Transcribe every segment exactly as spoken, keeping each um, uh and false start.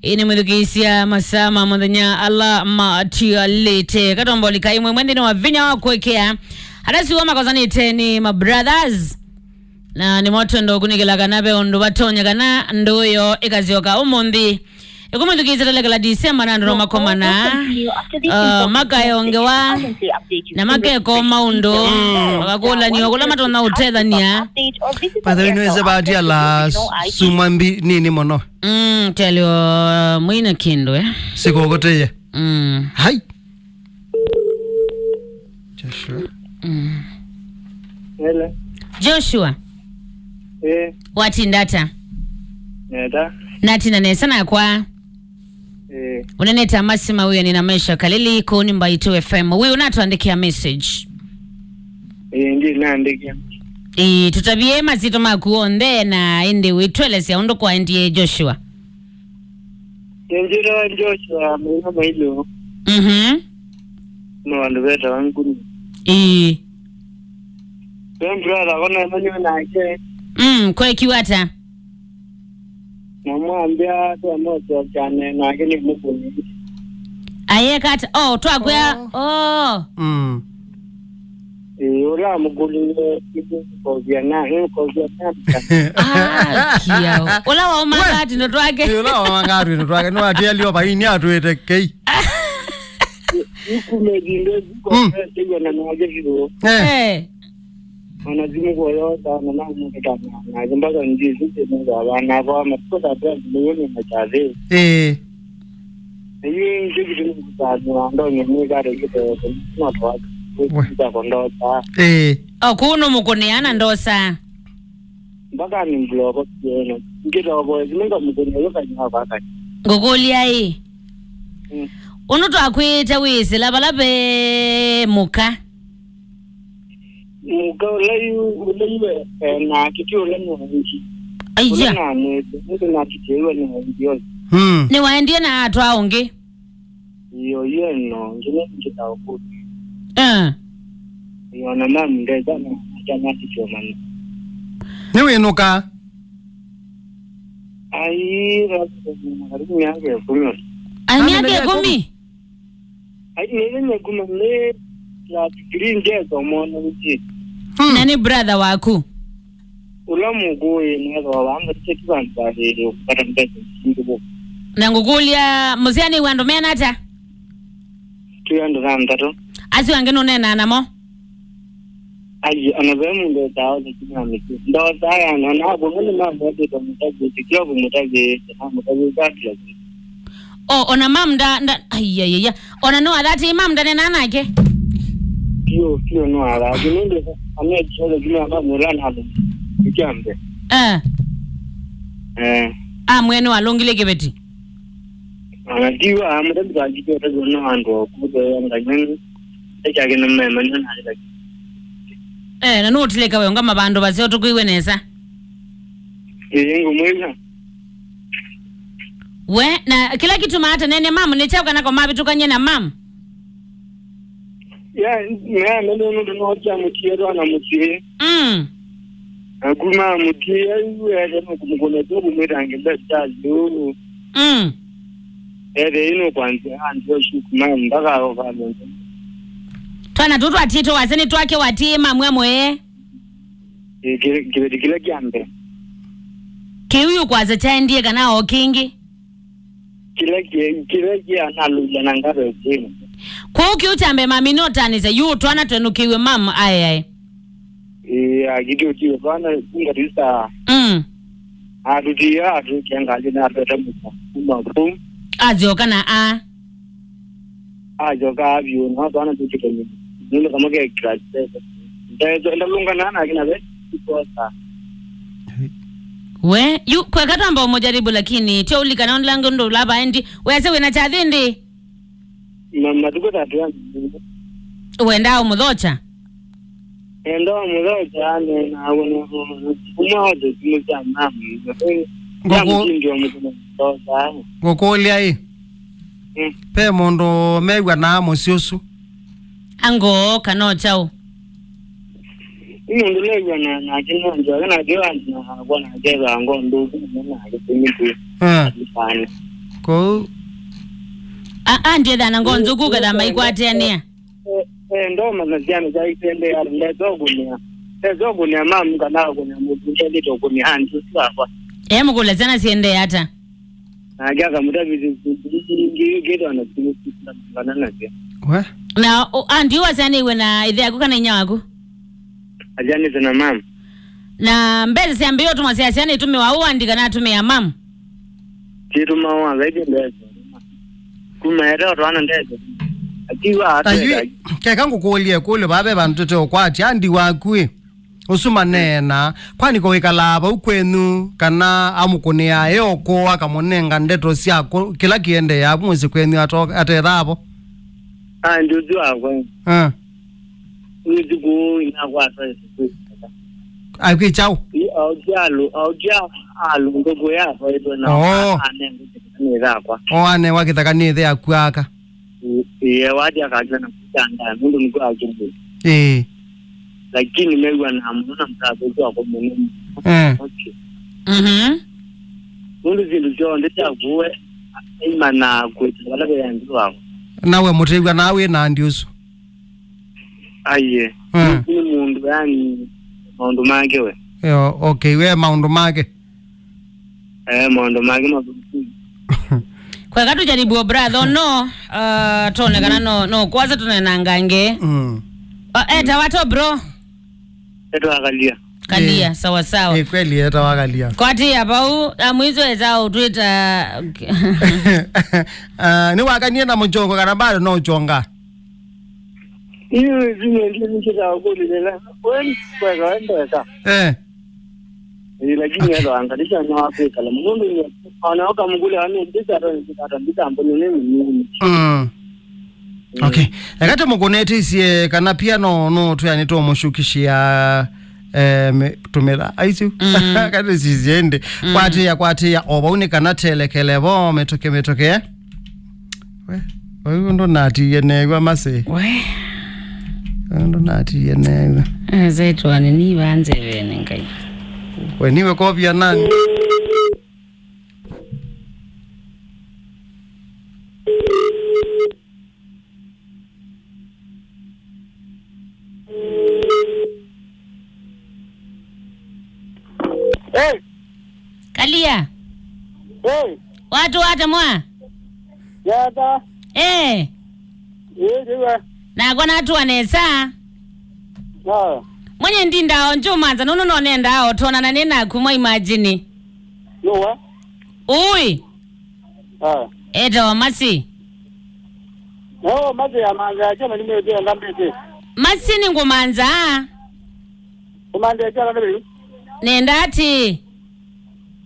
Ĩĩ nĩ mwĩthukĩĩsya masaa ma mũthenya ala matialĩte. Katomboli ka ĩmwe ĩmwe nthĩnĩ wa vinya wa kũekea. Ala siwa makosanĩte nĩ ma brothers. Na nĩmo twenda ũkunĩkĩla kana ve ũndũ vatonya kana ndũũ ĩyo ĩkasyoka ũmũnthĩ. Ĩkũmĩthukĩĩsya talekela Disemba na andũ no makomana. Uh, makayongewa. Na makekoma ũndũ. Makakũlaniwa kũla matonya ũtethania. By the way, nĩwĩsĩ vaati ala sumwa mbi nini mũno. Mm, telio mwina kindu, eh. Sikũkũtĩie. Mm. Hai. Joshua. Mm. Hello. Joshua. Eh. Watinda ata? Neta. Natina nesa nakwa. Eh. Ũneneta masima, huyo nina maisha kalili kuni Mbaitu F M. Huyo unatuandikia message. Eh, ndi naandikia. Eh, tutavie masito maku onthe na ĩndĩ wĩtwelesya ũndũ kwaendie Joshua. Nĩnjĩtawa Joshua Maina Mailũ. Mhm. No andũ vetawa Nguni. Ĩĩ. Ve brother wona manywa nake. Mm, kwekiwa ata? Namwambia twamocokyane nake nĩ Mũkũni. Ayeka ata? Oh, twakwĩa. Oh. Oh. Mm. Ĩĩ, ũla amũkũlile kovia na, ĩĩ, kovia na. Ah, kiao. Ũla waumanga atino twake. Ĩĩ, ũla waumanga atino twake. Nĩwatĩalio vaini atwĩte kei. Ikume jinde ziko. Mm. Keiwa na nake ziko. Eh. Eh. Ona zimu koyosa, na na mkutana. Na mpaka ndio sisi ndio wana kwa mtoto kwa ndio ni machaze. Eh. Ĩĩ, nĩkyo kĩtumi kũtanywa ndonye nĩkate kĩtoo kũnotwaka kwĩkĩta kondosa. Ĩĩ. O kũu nũmũkũnĩa na ndosa. Mpaka ni mbloko kieno. Ngĩtoko ĩsime ngamũkũnĩa yo kanywa kwa kanywa. Ngũkũlya ĩ. Mm. Ũnũ twakwĩte wĩsĩla vala ve mũka. Mũka ũla yu, ũla yu, eh, na kĩtĩ ũla nĩ wengi. Aija. Ũla namwĩte, nĩndĩ nakĩtĩĩwe nĩ wengi oyu. Hmm. Nĩwaendie na atwaa ũngĩ? Iyo, iyo ĩno, nginya nginya ũkũti. Eh. Iyo, na mamu ndeza na, na, na kĩtĩo mana. Nĩwĩnũka? Ai, karibu miaka ĩkũmi. Ai, miaka ĩkũmi? Ai, nĩnĩ kuma nĩ class three ngeso mwana nje. Hmm. Na nĩ brother waku? Ũla mũkũĩ nethwa wanga tĩketi vandũ valĩlĩ ũkũkata mbesa nzingi bo. Na ngũkũlya, mũsyaanĩw'a andũ mena ata? Twĩ andũ thanthatũ. Asu angĩ nũneenaa namo? Ai, ona ve mũndũ ũtaosa kimamĩkĩ. Ndosaa ya nona, apo nĩ mamwetĩte mũtavĩte, kĩo kũmũtavĩte, na mũtavĩte atila. O, ona mam nda, nda, ai, ai, ai, ai. Ona no athati mam ndanena nake? Kĩo, kĩo no athati. Nĩndĩ, amia kĩo kĩma mam ũla nalo. Ikiambe. Eh. Eh. Amwe nĩ walũngile kĩveti. Ana tiwa, amũtavĩte atavyo no andũ okũthe nganyani. Ekyake nĩmemanywa nalĩla. Eh, na nũtileka we ũngama vandũ vaseo tũkwĩw'e nesa. Ĩĩ, ngũmwĩw'a. We, na kĩla kĩtumaa atanene mam nĩ kyaũ kana ko mavĩtũkany'e na mam? Ya, na nene nũndũ no kya mũtie twana mũtie. Mm. Na kuma mũtie yu ete nũkũmũkũna tu kũmwĩta ngenda chali. Mm. Ethĩa ĩno kwanzĩa andũ acio kuma mpaka ũkalonza. Twana tũtũ twatiĩtwe wasya nĩ twake watiĩ mamwe mwee. Ĩ, kĩ-, kĩveti kĩla kya mbee. Kĩu yu kwasya kyaendie kana o kĩngĩ? Kĩla kĩ-, kĩla kĩanalũlya na ngave ĩkĩna. Kwoou kĩu kya mbee mami notanĩsya yu twana twenũkĩw'e mam aeae. Ĩĩ, akĩtĩ ũtiwe vana kunga tisa. Mm. Atũtia atũkia ngalĩ na atwete mũka kuma kũu. Asyoka na a. Asyoka vyũ na vana tũkĩte nyuma. Nũndũ kama ke class seven. Ndezo ndalungana na kina ve. Ikosa. We, yu kweka twamba ũmũjaribu lakini tyo ulikana ndlango ndo lava endi. Wese wina chathi ndi. Ma-, matukũ thirty-one. Wenda ũmũthokya? Enda ũmũthokya, ane, na wona, kuma othe simu sya mamu. Ngũkũ-, ya mũtindi wa mũtino, thokya. Ngũkũlya ĩ? Mm. Ve mũndũ mew'a na mũsyĩ ũsu? Angoo kana o kyaũ? Nĩ mũndũ lew'a na, nake no nzĩa, kana ndio anzi na kwa na kethwa ngo nduku na kĩtumi tu. Ah. Alifanya. Kũu. A, a, ndiethana ngonzo kuketha maikwatĩanĩa. Eh, eh, ndoma na syana sya isende ya ndetokũnĩa. Ndetokũnĩa mamu kana kũnĩa mũndũ ndetokũnĩa anti wakwa. E mũkũla syana siendee ata? Nake akamũtavithya ingĩ ingĩ twana simu kana nasyo. We? Na o, anti ũũ asyaanĩw'e na ĩthe yaku kana inya waku? Asyaanĩte na mamu. Na mbesa syambĩĩe ũtũmwa sya syana itũmĩwa ũũ andi kana atũmĩa mamu? Syĩtũmawa zaidi ndesa. Kuma ete otwana ndesa. Akiwa atweka. Ayui, keka ngũkũlye kũlyo vave vandũ tũte ũkwatya andi waku ĩ. Ũsu maneena, kwani ko wĩkalaa vau kwenyu, kana amũkũnĩaa eoko akamũnenga ndeto sya kũ-, kĩla kĩendeea avu mũsyĩ kwenyu ato-, atethaa vo? Ah, nduthi wakwa. Ah. Nduthi kũu inakwata ĩsuku. Akwĩ kyaũ? Ĩ, aũtia alu-, aũtia alũndũ kũya atwaĩtwe na Oh. Anenga nĩ thakwa. O anewa kĩthaka nĩ ĩthe yaku aka. Ĩĩ, wathi akatw'a na kũtanda, nũndũ nĩkw'o akĩmbĩ. Ĩĩ. Lakini mew'anaa mũno na mũtatũku wakwa mũno. Eh. Okay. Mhm. Nũndũ syĩndũ syonthe syakuwe, aimanaa kwĩtĩka vala ve andi wakwa. Nawe mũtĩw'a naa wĩ na andi ũsu? Aiye. Eh. Nĩ mũndũ, yani, maũndũ make we. Yo, okay, we maũndũ make. Eh, maũndũ mangĩ mathũku. Kweka tujaribu, brother, no, uh, tuone kana no, no, kwanza tunenangange. Mm. Uh, etawa to, bro? Etawa Kalia. Kalia, eh. Sawa, sawa. Eh, kweli etawa Kalia. Kwati ya pau, amwizo eza utwita. Ah, nĩ wakanie na mũchongo kana bado no uchonga? Hiyo zime ndio nikita kuli lela. Kweli, kweka, wendeka. Eh. Eh, lakini ethwa angalĩsya nĩwakwĩkala mũndũ ona ũkamũkũlya wa mĩmbĩsa ata mĩmbĩsa ata mbitambo nene nini. Mm. Okay. Eka tũmũkũnĩtĩsye kana pia no, no twĩanĩ tũmũshukishia, eh, me-, tũmĩla aisu. Mm. Kana sisye ĩndĩ. Mm. Kwatĩĩa, kwatĩĩa, o vau nĩ kana telekele vo mĩtũke, mĩtũke. We, oyu ndũnatiie neew'a masi. We. Oyu ndũnatiie neew'a. Azetwani ni vanze vene Ngai. We niwe kovia nani? Hey. Kalia. Hey. Watu wata mwa? Yata. Eh. Ĩĩ, ndiwa. Nakwa natũa nesa. Ah. Mwenye ndinda o njumanza nũndũ nonenda o twonana nĩ naku mwa imagine. Nũwa? Ũĩ. Ah. Etawa Masi. No, Masi ya manza ya chama ni mwe ndio ngambete. Masi nĩ ngũmanza. Kũmanza ya chama nĩ. Nenda ati.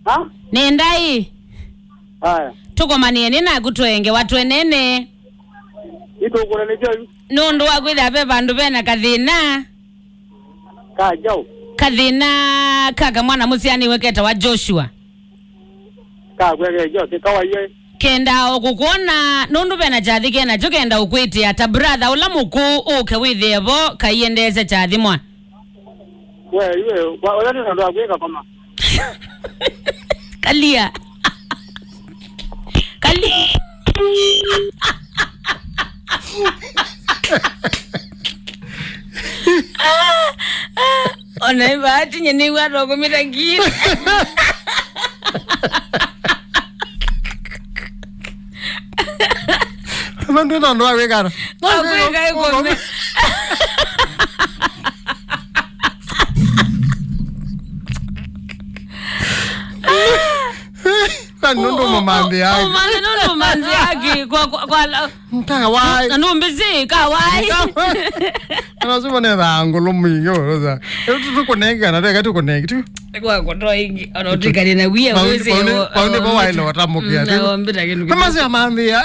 Ha? Nenda ĩ. Aya. Tũkomanĩe nĩ naku twenge watwenene. Itũkũra nĩ kyo. Nũndũ wa kwĩthĩa ve vandũ vena kathĩna. Ka kyaũ? Kathĩna ka kamwana mũsyaanĩwe ketawa Joshua. Kakweke kyo, ti kawaie. Kenda o kũkwona, nũndũ vena kyathĩ kenakyo kenda ũkwĩtĩa ta brother ũla mũkũũ ũke wĩthĩe vo kaiendeesya kyathĩ mwa. We, iwe, kwa, ũla nĩ ũndũ wa kwĩka koma. Kalia. Kalia. Ona ĩvati nye nĩw'a atokũmĩta kili. Ava ndwĩ na ũndũ wa kwĩkana. Kwa kwĩka ĩkũmi. Kwani nũndũ mũmanthĩ yake? Ũmanthĩ nũndũ mũmanthĩ yake. Kwa, kwa, kwa la- Nta wai. Na nũmbĩsĩ, ka wai. Anasema nĩ thaa ngũlũ mwingĩ ũroza. Ĩu tũkũnenge kana teka tũkũnenge tu. Kwa kũtoa ingĩ, ona ũtwĩkanie na wia wĩsĩ. Paundi paundi paundi kwa waile watamũkia tu. Na ombita kĩndũ. Kama si amanthĩ ya.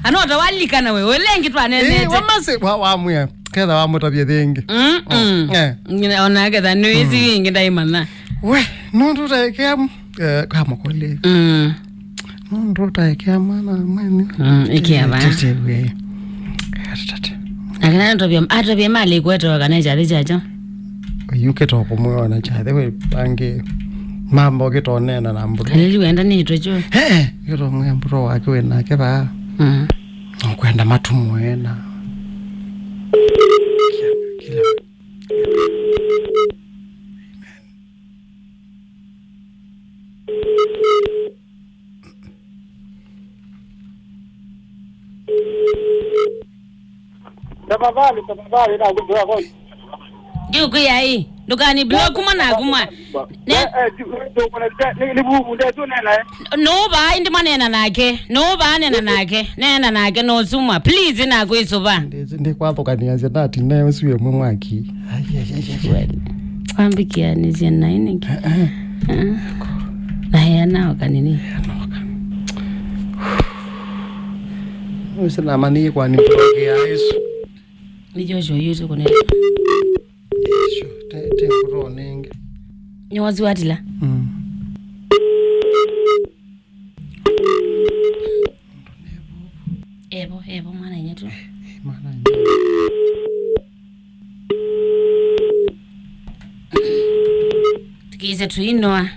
Ano tawalikana we, ũlengi twanenete. Eh, wamase wa wamwe. Ketha wamũtavya thĩngĩ. Mm, mm. Eh. Ona ketha nĩ wĩsĩ ingĩ ndaimanya. We, no tũtaekea. Eh, kamũkũlye. Mm. Nũndũ ũtaekea mwana mwenyu. Mm, ĩkĩa va? Tete we. Tete. Akana atavya, atavya mali kwetwa kana kyathĩ kyakyo. Yukĩte kũmwona kyathĩ we pangi. Mambo kĩtonena na mbũro. Kalili wenda nĩtwe cho. He, kĩtomwe mbũro wake wĩ nake vaa. Mm. Kwenda matumwe na. Kila, kila. Tafadhali, tafadhali, na kutoa kwa. Juu kuya hii. Ndukani block mwana kuma. Ne. Eh, eh, ni, ni, ni bubu, ndio tu nena, eh. No ba, indi manena nake. No ba, nena nake. Nena nake, no suma. Please, na kuisuba. Ndi, ndi kwathukania cia dati, ne usiwe mwe mwaki. Ai, ai, ai, ai. Kweli. Kwambikia ni cia nai ningi. Eh, eh. Ah. Na ya nao kanini. Usi na mani kwa ni block ya Yesu. Ni Joshua yusu kone. Yesu, te, te kuro ningi. Nyozi watila. Mm. Evo, evo, mwana inya tu. Eh, mwana inya. Tukiise tuinoa.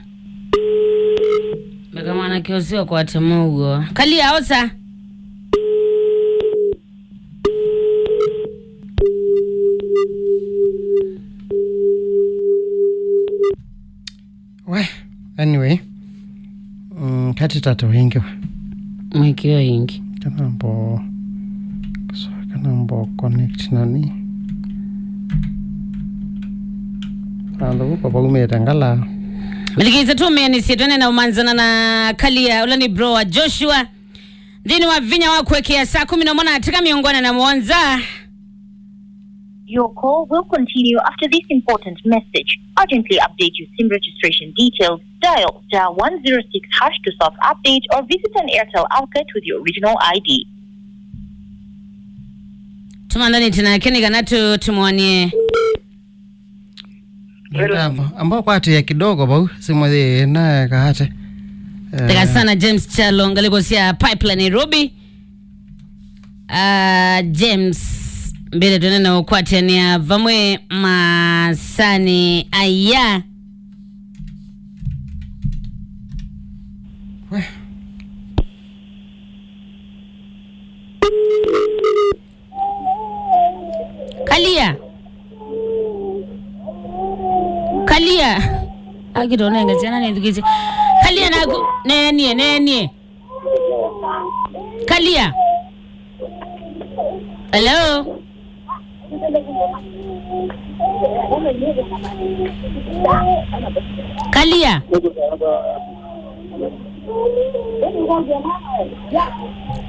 Mbeka mwanake ũsu akwate mũuo. Kalia osa. We, anyway. Mm, kati tata wingi we. Mwikio ingi. Kana mbo, kana mbo connect nani? Ando vuko vaumĩte ngala. Mĩthikĩĩsya tũmĩanĩsye twene na ũmanzana na Kalia, ũla nĩ bro wa Joshua. Nthĩnĩ wa vinya wa kũekea saa kũmi na ũmwe na atika mĩongo ĩna na mũonza. Your call will continue after this important message. Urgently update your SIM registration details. Dial star one zero six hash to self-update or visit an Airtel outlet with your original I D. Tũmandanĩte nake nĩ kana tũ-, tũmwonie. Amba, amba kwatĩa kidogo vau, simu yĩ na kaate. Eh. Tega sana James Chalo, ngaliko cia Pipeline Nairobi. Ah, James, mbele twene na ũkwatania vamwe masani aya. We. Kalia. Kalia. Akĩtonenga ciana nĩthukĩsye. Kalia naku. Nenie, nenie. Kalia. Hello. Kalia.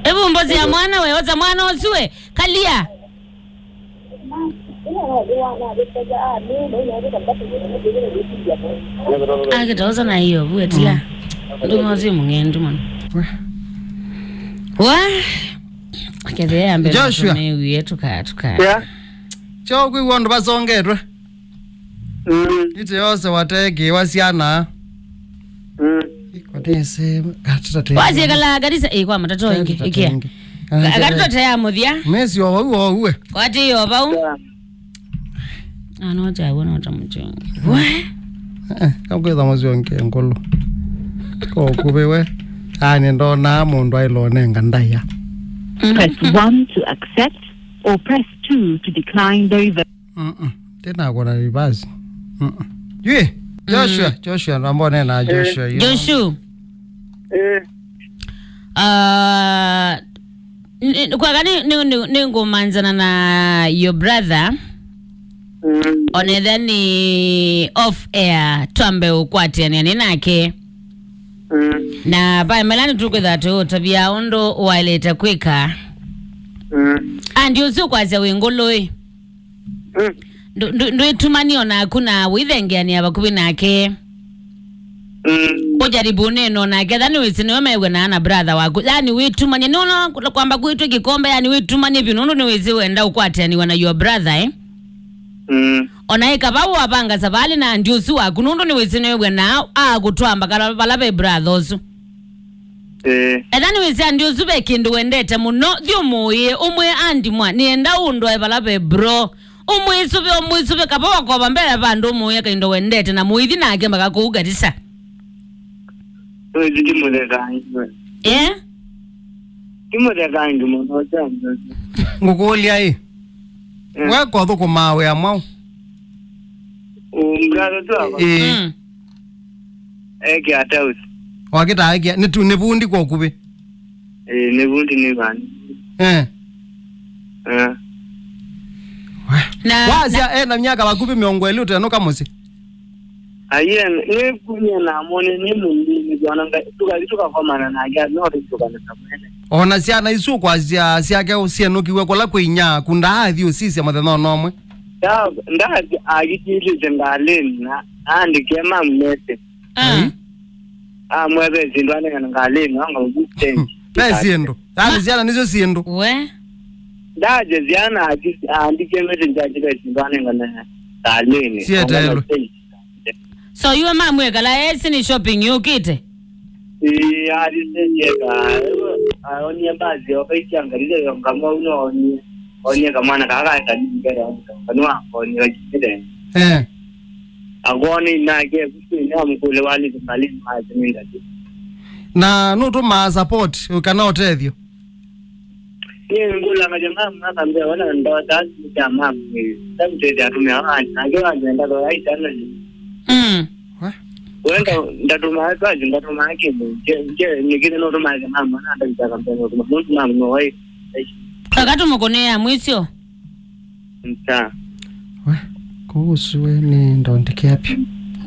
Ebu mbozi ya mwana we, oza mwana osue. Kalia. Akitoza na hiyo, vuetila. Mm. Nduma si mung'endu mwana. Wa? Akethea mbe Joshua. Mewie tuka, tuka. Yeah. Kyo kwĩw'a ũndũ vasongetwe. Mm. Ite yose watekiwa syana. Mm. Ikotese, katata te. Wasie kala kanisa, eh, kwa matatu ingi, ikia. Kanisa katata ya muthia. Mesi o vau o uwe. Kwati yo vau. Yeah. Ano cha wona utamuchunga. We? Eh, kakwetha mũsyonge ngolo. Ko kuve we. Ani ndona mũndũ ailonenga ndaia. Press one to accept or press two to decline the reverse. Mm-mm. Tena kuna reverse. Mm-mm. Yui, Joshua, mm. Joshua, ndo ambao nena Joshua, eh. Joshua. Eh. Ah, n-, n-, kwaga nĩ, nĩ, nĩ, nĩngũmanzana na your brother. Mm. Onetha nĩ off air, twambe ũkwatĩanĩa nĩ nake. Mm. Na vaĩ mala nĩtũkwĩtha tũũtavya ũndũ waĩlĩte kwĩka. Mm. Andi ũsu ũkwasya wĩ ngũlũĩ. Mm. Ndũ-, ndũ-, ndwĩtumani o naku na wĩthengeanĩa vakuvĩ nake. Mm. Ũjaribu ũneena o nake, etha nĩwĩsĩ nĩwe mew'e na ana brother waku. Yani wĩtumanie, nĩwona kwamba kwĩtw'e kĩkombe, yani wĩtumanie vyũ, nũndũ nĩwĩsĩ wenda ũkwatĩanĩw'a na your brother, eh? Mm. Ona ĩka vau wavanga savalĩ na andi ũsu waku, nũndũ nĩwĩsĩ nĩwew'e na akũtwaa mbaka vala ve brother ũsu. Eh. Etha nĩwĩsĩ andi ũsu ve kĩndũ wendete mũno, thi ũmũĩe, ũmwĩe, "Andi mwa, nĩenda ũndwae vala ve bro." Ũmwĩsũve, ũmwĩsũve, kava wakova mbele vandũ ũmũĩe kaindo wendete na mũithi nake mbaka kũu Garissa. Ũyũ ti mũthekangi we. Eh? Ti mũthekangi mũno ũtambũe. Ngũkũlya ĩ. Eh. We kwathũkũmaa wĩa mwaũ? Ũmbrother tu akwa. Ĩĩ. Mm. Eke atausi. Wakĩtaa eke, nĩ tu, nĩ vundi kwa ũkuvĩ. Ĩĩ, nĩ vundi nĩ vani. Eh. Eh. Na, wasya na ena myaka vakuvĩ mĩongo ĩlĩ ũtenũka mũsyĩ. Aiye, nĩ kumia na mone nĩ mũndini, tuona nga-, tukathi tukakomana nake, no tũtukana na mwene. Ona syana isu kwasya syake syenũkiw'e kũla kwĩ inya, ku ndaathi ũsisya mũthenya ona ũmwe. Nda-, ndathi agĩtilĩte ngalĩnĩ na aandĩkĩe mamu message. Ah. Ai. Amwethe syĩndũ anengana ngalĩnĩ, anga ũthi change. Ve syĩndũ. Yaani syana nĩsyo syĩndũ. We. Ndaje syana ati-, aandĩkĩe message ati ve syĩndũ anengana ngalĩnĩ. Sietelwe. So, yu amamwĩkala esi nĩ shopping yũkĩte? Ĩĩ, athi stage eka, aonie basi, okaisya ngalile yo ngamwa uno onie, onie kamwana kaka kani mbere wa mtonga, nwa onie wakitire. Eh. Agoni nake, kusi na mkule wali kumbali mazi mindati. Na nũtũmaa support, kana ũtethyo? Niĩ ngũlanga ja mamu akambĩa, "Wona ndoa ta asu sya mamu, ĩ, ndakũtethya atumĩa aa, nake wangenda thooa itana." Mm. Wenda ndatũmaa twathi, ndatũmaa kĩndũ, nĩkĩte nũtũmaa ja mamu, na ndakĩta akambĩa nũtũma, nũtũmaa mamu no wai. Kaka tũmũkũnĩe ya mwisyo. Nta. We, kũu ũsu we nĩ ndondikĩa pyũ.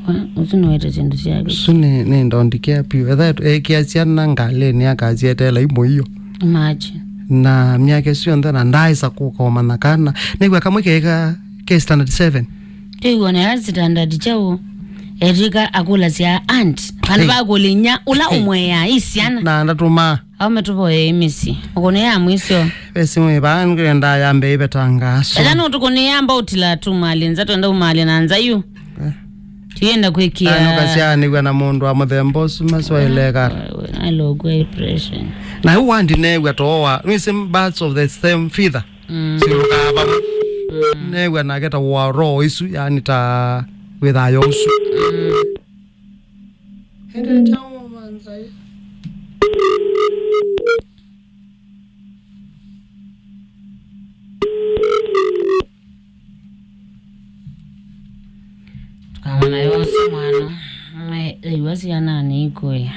Wa, ũsu nĩwete syĩndũ syake. Ũsu nĩ, nĩ ndondikĩa pyũ. Etha ekĩa syana ngalĩnĩ akasyeteela imwe iyo. Imagine. Na myaka ĩsu yonthe na ndaaĩsa kũka ũmanya kana. Nĩw'a kamwe keka ke standard seven. Tĩw'o na ya standard kyaũ. Etwĩka akũlasya aunt. Kana hey. Vakũlya inya ũla hey. Ũmweaa isyana. Na ndatũmaa. Aume tũvoye ĩmĩsyĩ. Ũkũnĩa ya mwisyo. Ve simũ ĩvaa nĩkwenda yambe ĩvetanga so. Ela nũtũkũnĩa amba ũtila tumalĩ nza twenda umalĩ na nza yu. Eh. Tienda kwĩkia. Ano kasyanĩw'a na mũndũ wa mũthemba ũsu maswaĩle kara. Nailogwa impression. Na yu wandi neew'a tooa. Nĩsĩ birds of the same feather. Mm. Silukaa vamwe. Mm. Neew'a nake ta wa roho isu, yani ta wĩthayo ũsu. Mm. Ĩndĩ kyaũ manzai? Tukamana yose mwana, mwe, ĩw'a syananĩ ikũya.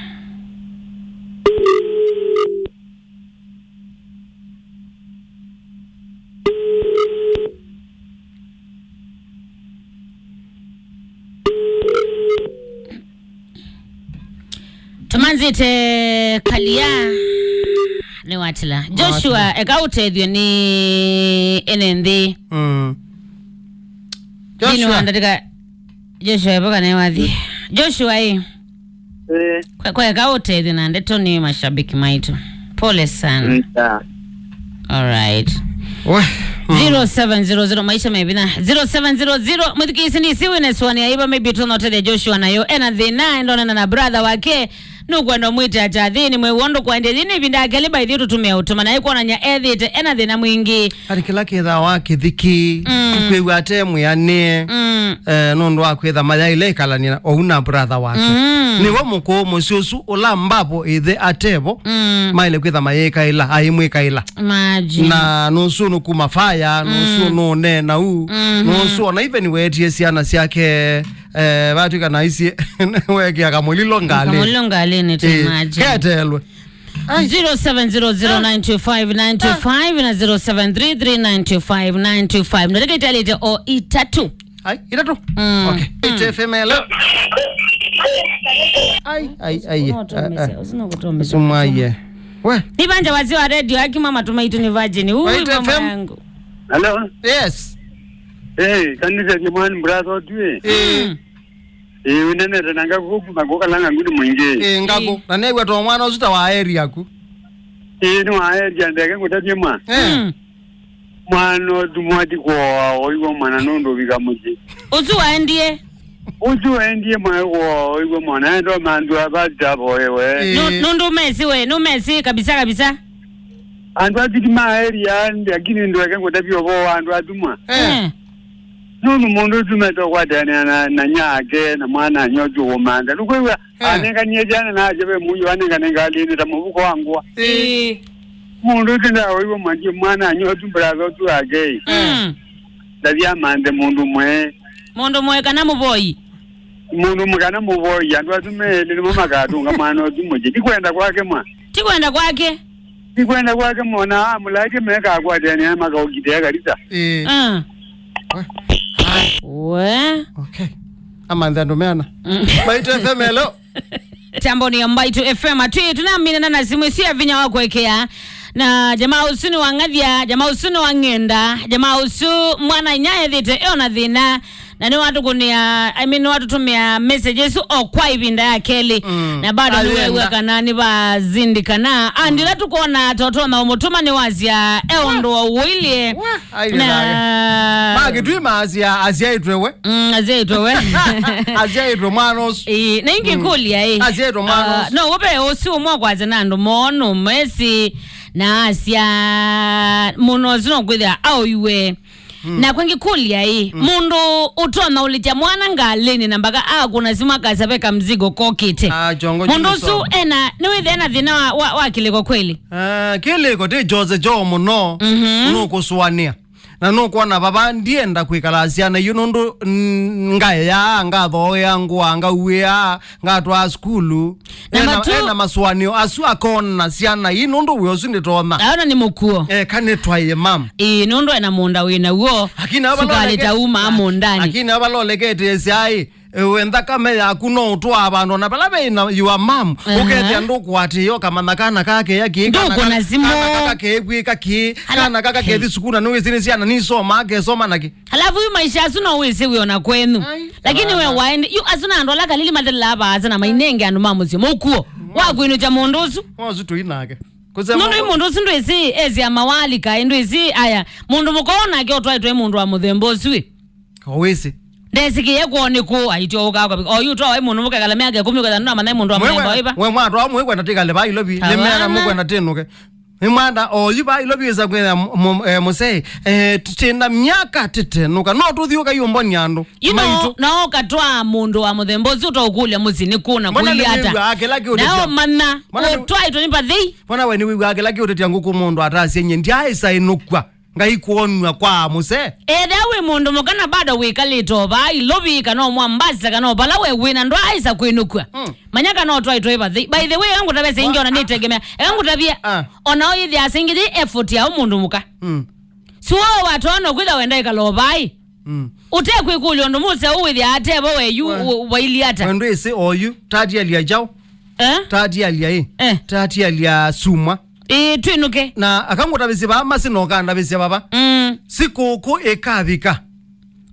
Tũmanzĩte kalia nĩwatĩla. Joshua, eka ũtethyo nĩ ene nthĩ. Mm. Thĩinĩ wa Joshua. Ndatĩka Joshua, evo kana wathi. Joshua, ĩ. Eh. Kwa, kwa eka ũtethyo na ndeto nĩ mashabiki maitũ. Pole sana. Mm, sawa. All right. We, mm. Zero seven zero zero, maisha mevina. Zero seven zero zero, mwĩthukĩĩsye nĩ isi wĩna swali ya iva, maybe tũnotethya Joshua nayo. Ena thĩna, endonana na brother wake. Nũkwenda ũmwĩte ata thĩnĩ mwĩ w'o ndũkwendie yĩnĩ ĩvinda yake lĩba ithyĩ tũtũmĩa ũtũma naĩ kwonany'a ethĩĩte ena thĩna mwingĩ. Atĩ kĩla kĩthawa kĩthiki, mm. Kwĩw'a ate mwĩanĩe, mm. Eh, nũndũ wa kwĩtha mayaĩle ĩkalany'a ou na brother wake. Mm. Nĩwe mũkũũ mũsyĩ ũsu ũla mbapo ĩthe atevo, mm. Maĩle kwĩtha mayĩkaĩla, aimwĩkaĩla. Imagine. Na nũsu nũkuma faya, nũsu mm. Nũneena u, mm-hmm. Nũsu ona even weetie syana syake. Eh, vatw'ĩka na isie, weekĩa kamũlilo ngalĩ. Kamũlilo ngalĩnĩ, to eh, imagine. Keteelwe. Ai. Zero seven zero zero nine two five nine two five na zero seven three three nine two five nine two five. Ndatĩka itialĩte o itatũ. Ai, itatũ? Mm. Okay. Mm. Ite F M, hello. Ai, ai, ai. Usinokutome, ah, ah. Usinokutome. Sumwaye. We. Nĩ vanja wazee wa radio, aki mama tumaitũ nĩ virgin. Ui, mama yangu. Hello. Yes. Eh, kanisa ni mwan brother tu eh. Eh. Mm. Eh, unene tena ngaku kuma kukalanga ngudi mwingi. Eh, ngaku. Eh. Na negwa to mwana ũsu ta wa area ku. Eh, ni wa area ndeke ngutavye mwa. Eh. Mm. Mwana ũtumwa ti kwoa oiwa mwana nũndũ ũvika mũsyĩ. Ũsu waendie? Ũsu waendie mwaĩ kwoa oiwa mwana endo mandu abata boewe. Eh. Nu-, nũndũ umesi we, numesi kabisa kabisa. Andũ asu ti ma area, lakini ndweke ngũtavye ũvoo wa andũ atumwa. Eh. Eh. Nũndũ mũndũ ũsu metwa kwatanĩa na, na nyake, na mwana nyotu ũmantha. Nũkwĩw'a, eh, anenganie jana na aje ve mũyo, anengane ngalĩnĩ ta mũvuko wa ngũa. Ĩĩ. Mũndũ ũsu ndawaiwe mwanji mwana nyotu brother ũsu ake. Mm. Ndathi amanthe mũndũ mwe. Mũndũ mwe kana mũvoi? Mũndũ mwe kana mũvoi, andũ asu melĩ nĩmo makatũnga mwana ũsu mũsyĩ. Ti kwenda kwake mwa. Ti kwenda kwake? Ti kwenda kwake mwa, na amũlaĩtye mekakwatene makaũkitĩa kalisa. Ĩĩ. Ah. We. We. Okay. Amanthe andũ meana. Mm. Mbaitũ F M, hello. Tamboni ya Mbaitũ F M. Atwi, tunaminana na simu ĩsu ya vinya wa kuekea. Na jamaa ũsu nĩ wa ng'athya, jamaa ũsu nĩ wa ng'enda, jamaa ũsu mwana inya ethĩte eo na thĩna. Na nĩ watũkũnĩa, I mean, nĩ watũtũmĩa message ĩsu o kwa ĩvinda ya kelĩ. Mm. Na bado nĩwew'a kana nĩvazindikana. Andila tũkwona toto na ũmũtũma nĩ wasya e ũndũ wa ũilyĩ. Wah. Ai, na thayũ. Ma Kĩtui maasya, asyaĩtwe we. Mm, asyaĩtwe we. Asyaĩtwe mwana ũsu. Ĩĩ, na ingĩ kũlya, ĩĩ. Asyaĩtwe mwana ũsu. Ah, no, ũve ũsu ũmwe kwasya na andũ moo nũmesi, na asya mũno ũsu no kwĩthĩa aoiwe. Mm. Na kwĩngĩ kũlya, ĩĩ, mũndũ ũtonya ũlikya mwana ngalĩnĩ na mpaka akũna simu akasya ve kamzigo kokĩte. Ah, chongo mũndũ chini ũsu ena, nĩwĩthĩa ena thĩna wa, wa, wa kĩlĩko kweli? Ah, kĩlĩko ti Jose Joe mũno. Mhm. Nũkũsũanĩa. Na nũkwona vava ndienda kwĩkala syana iu nũndũ, mm, ngaeaa, ngathooea, ngũaa, ngauĩaa, ngatwaa sukulu. Namba ena, two, ena masũanĩo asu akona syana ii nũndũ wĩa ũsu ndĩtonya. Aona nĩ mũkuo. Eka nĩtwaĩe mam. Ĩĩ, nũndũ ena mũũnda wĩ naw'o. Lakini ava sukalĩ loleke-, ta uma mũũndanĩ. Lakini ava lolekete syaĩ. Ewe, nthakame yaku no ũtwaa vandũ na vala ve na your mom. Aha. Ũkethĩa ndũkũatĩĩa ũkamanya kana kaka keya kĩ, kana ndũkũna kaka, simu, kana kaka kekwĩka kĩ, ala-, kana kaka kethi sukulu na nĩwĩsĩ nĩ syana nisoma, akesoma na kĩ. Halafu yu maisha asu no wĩsĩ wĩ ona kwenyu. Ai, lakini we baba, waende, yu asu na andũ ala kalili matelaa vaasa na mainenge andũ ma mũsyĩ mũkuo. Wa kwĩnũkya mũndũ ũsu. Wasu tũi nake. Kusema nũndũ yu mũndũ ũsu ndwĩsĩ esi ya mawali kaĩ ndwĩsĩ aya. Mũndũ mũka onake ũtwaĩtwe mũndũ wa mũthemba ũsu ĩ. Kawĩsĩ. Ndesĩkĩe kwoo nĩ kũ, aityo ũka kwa. O yu twa wai mũndũ mũkekala mĩaka ĩkũmi ũkethana na manya mũndũ wa mũthemba wĩva. Mwe mwatwa mwĩkwenda tikale ba Ilovi. Nĩ mena mũkwenda tĩnũke. Nĩ mwanda o yu ba Ilovi ĩsa kwĩna mũ-, mũ-, eh, mũsei. Eh, tĩna myaka tĩtenũka. No tũthi ũkaiũmboni andũ. You know, maitũ. No katwa mũndũ wa mũthemba ũsu ũtaũkũlya mũsyĩ nĩ kũna kũiata. Nao mana, mbona nĩ-, ũtwaĩtwe nĩ pathei. Mbona we nĩwĩw'aa kĩla kĩũtĩtya ngũkũ mũndũ atasye nyie ndyaĩsa ĩnũkw'a? Ngai kwonw'a kwa mũse. Ethĩa wĩ mũndũ mũka na bado wĩkalĩte o vaa Ilovi kana o Mombasa kana o vala we wĩna ndwaaĩsa kwĩnũkw'a. Mm. Manya kana ũtwaĩtwe ĩ vathei. By the way, eka ngũtavya sya ingĩ ona nĩtegemea. Eka ngũtavya, ah, ona ũyĩthĩa sya ingĩ yĩ effort ya ũ mũndũ mũka. Mm. Si woo watona kwĩtha wenda ĩkala o vai. Mm. Ũtekwĩkũlya ũndũ mũseo wĩthĩa atevo we yu, we, u-, waili ata? We ndwĩsĩ oyu, tatialia kyaũ? Eh? Tatialia ĩ? Eh. Tatialia sumwa. Ĩĩ, twĩnũke. Na akangũtavĩsya vaa masi na ũkandavĩsya vava. Mm. Sikũkũ ĩkavika.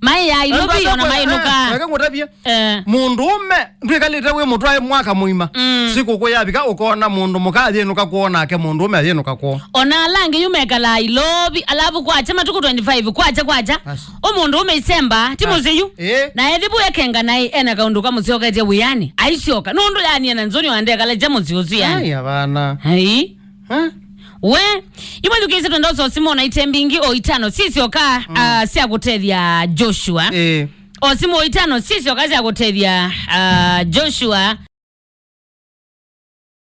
Maĩ ya Ilovi ona mainũka. Eh, akangũtavya. Eh. Mũndũũme ndwĩkalĩte wĩ mũtwae mwaka mũima. Mm. Sikũkũ yavika ũkona mũndũ mũka ayĩnũka kwoo nake mũndũũme ayĩnũka kwoo. Ona ala angĩ yu mekalaa Ilovi, alavu kwakya matukũ twenty-five, kwakya, kwakya. Basi. Ũ mũndũũme Isemba, ti mũsyĩ yu. Eh. Na ethi vu ekenga naĩ, ena kaũndũ kamũsyoketye wĩanĩ. Aisyoka. Nũndũ yani ena nzoni wa ndekala kya mũsyĩ ũsu yani. Ai, avana. Ai. Huh? We, imwe thukĩĩsye twenda ũsosimo na itembi ingĩ o itano sisyoka, mm, ah, sya kũtethya Joshua. Eh. O simũ o itano sisyoka sya kũtethya, ah, Joshua.